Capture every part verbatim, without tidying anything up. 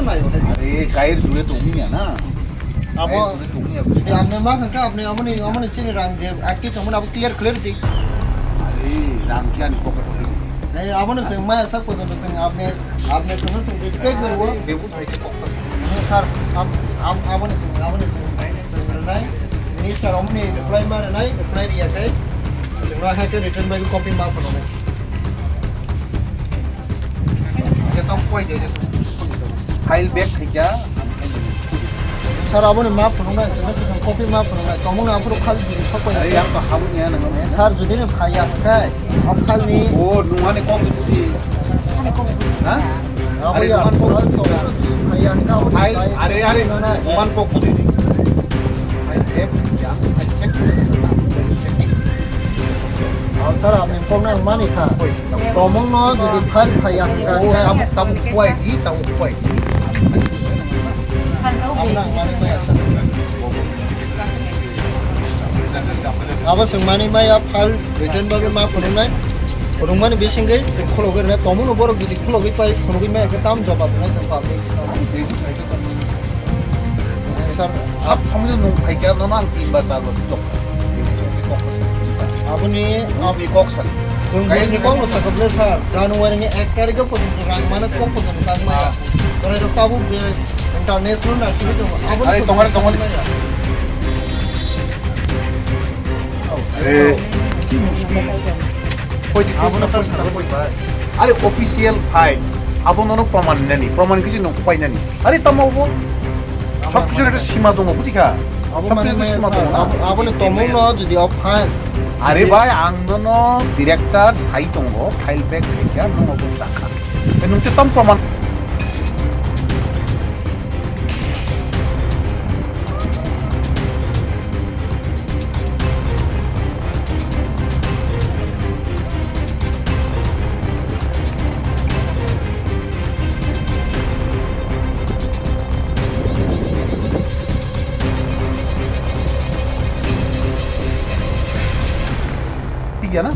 Are, kair jure tongmiya na. Abo, kair jure tongmiya, jodi apni ma kha, apni amoni, amoni chini rang je atki tongmani abo clear, clear di. Are, rang khe ani pocket o hai di. Ei, abono chwng maya sak porjonto chwng apni, apni kono chwng respect goribo. Bebu thai khe kok ta. Sir, ap-, ap-, abono chwng, abono chwng, chwng rwnai. Minister omoni reply ma rwnai, reply riya khe. Chwng hai khe written by copy ma phunuknai. File back khaikha. Sir, aboni ma phunuknai, chwngno swkang copy ma phunuknai. Tongmungno aphuru file bini sokpai. Are, ang to habukni ano. Sir, jodi no phaiya hwnkhe, o file ni. O, nungani kok buji. Ha? Abo are, ya, nungani kok buji. File, are, are, nungani kok buji. File back khaikha, I check. Oh, sir, apni kokno ang mani kha. Tomungno jodi file phaiya hwnkha khe. Tabuk, tabuk khuai di, tabuk khuai di. Abo chwng mani maya file written bagwi ma phunuknai. Phunukmani bisingwi chwng khulogwi rwnai. Tomungno borok jodi khulogwi pai phunugwi maya khe tam jobab rwnai chwng public. Sir, sab somoi nwng phaikha, nono ang tin bar char bar bujok. Aboni, aboni kok sal. Chwng bini kokno sakha bwle sir, January ni ek tarikh o porjonto rang mano kok porjonto tang maya. Chwrairok tabuk je international na simi tongo, aboni are, tongare, tongare. Maya. Eh, ki mushkil. Koi di, koi di, koi di. Are official file. Abo nono proman nani, proman kisi nwng khuai nani. Are tamo bo? Sob kisur ekta sima tongo, bujikha? Sob kisur ekta sima tongo na? Abo, aboni tomungno jodi o file. Are bai, ang nono director sai tongo, file back khaikha, nono bo chakha. Nwng te tam proman. Thik ya na?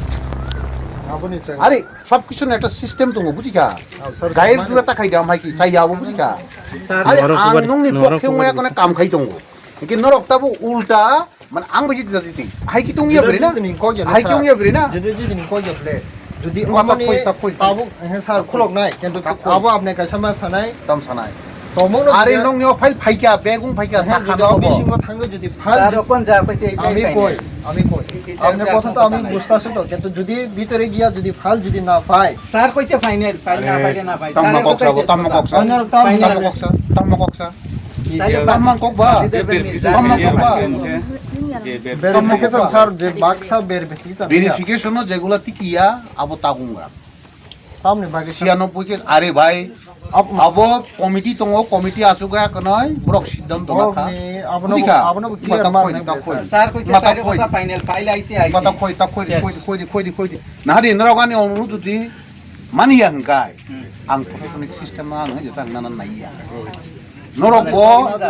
Aboni chang. Are, sob kisu ni ekta system tongo, bujikha? Ah, sir, gair sir, jura ta khai da, amhai ki, chai ya bo, bujikha? Sir, are, ang nungni pokhe wngya kono kam khai tongo. Ki norok tabo ulta, man ang bai jiti jiti. Hai ki tong ya bre na? Hai ki tong ya bre na? Jodi jodi ni kok ya bre. Jodi amani tabuk, he sir, khulok nai, kintu abo apne kaisa ma sanai. Tam sanai. Tomung no are nong nyo file phaikya, begung phaikya, sakha no bo. Bisingo thangwi jodi file. Sir, okon ja, koi se, ami koi, ami koi. Apne kotha to ami bujhta se to, kintu jodi bitore giya jodi file jodi na pai. Sir, koi se final, file na pai, na pai. Tamma kok sa, tamma kok sa. Tamma kok sa, tamma kok sa. Tamang kok ba? Tamang kok ba? Verification, sir, je baksa verification. Verification no jegula tikiya, abo tagungra. Tamni bagwi, sir. Siyanoboi ke, are bhai, abo committee tongo, committee asuk ya kanai, borok siddhanto lakha. Bujikha? Abono clear ma nang, sir. Sir, koi se sir, kota final file aise, aise. Mata khoi, ta khoi, khoi, khoi, khoi, khoi. Nahari norok ani onurudh jodi mani ya hwnkhe, ang proshasonic system no ang jeta nana naiya. Norok bo,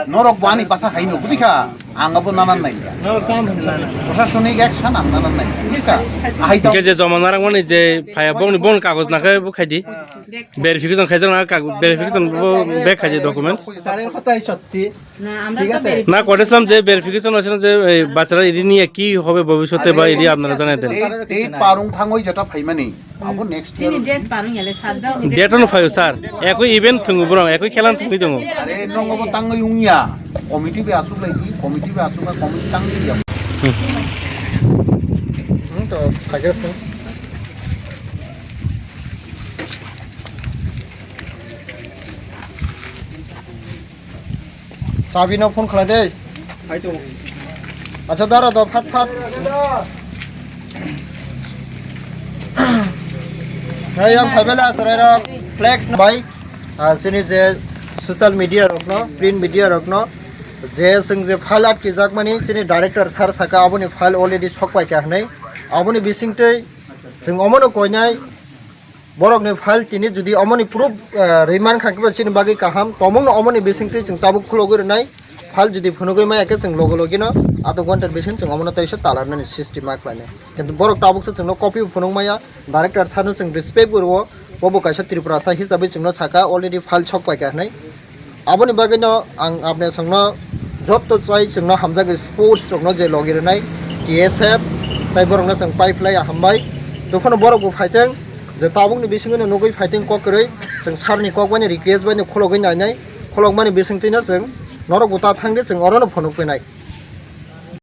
norok bo ani basa hai no, bujikha? Ang abo nanan nai ya. Norok tam hwnna na. Proshasonic action ang nanan nai ya, bujikha? Ahai ta. Hingke je joma narang mani je phaya bongni bon kagoj nakhe bo khaidi. Verification khaijak na kagoj, verification bo bek khaidi documents. Sir, er kotha hi sotti. Na, amra to verification. Na, kote sam je verification hoise na je, ei, bachara idi niye ki hobe bhobishote ba idi apnara janai den. Ei, ei parung thangoi jeta phaimani. Abo next year. Chini date parung yale sir, jao. Date no phaio sir. Ekoi event thungo borok, ekoi khela thungoi tongo. Are nongo bo tangoi wngya. Committee bai asuk lai di, committee bai asuk lai, committee tangoi ya. Hmm, to phaikhe sir. Chabi no phone khlai de. Hai to. Acha dara do phat phat. Hai yang phaibela sarai rok flex bai. Ah, chini je social media rok no, print media rok no, je sing je file atkijak mani chini director sir saka aboni file already sok pai kha hwnwi. Aboni bising tei sing omono koinai. Borokni file tini jodi omoni proof, eh, rwimani kha khe chini bagwi kaham, tomungno omoni bisingtwi chwng tabuk khulogwi rwnai, file jodi phunugwi maya khe chwng logi logino ato ghontar bising chwng omono teisa talarnani system ma khlainai. Kintu borok tabuksa chwngno copy bo phunuk maya, director sano chwng respect bo rwo, bobo kaisa Tripurasa hisabwi chwngno saka already file sok paikha hinwi. Aboni bagwino ang apne songno jotto chai chwngno hamjagwi sports rokno je logi rwnai T S F tai borokno chwng pai phlai hambai. Tongphano borok bo phaiteng je tabukni bisingwino nugwi phaiteng kok kwrwi chwng sarni kok bai request bai khulogwi nainai, khulokmani bisingtwino chwng norok bo ta thangdi chwng orono phunuk phinai.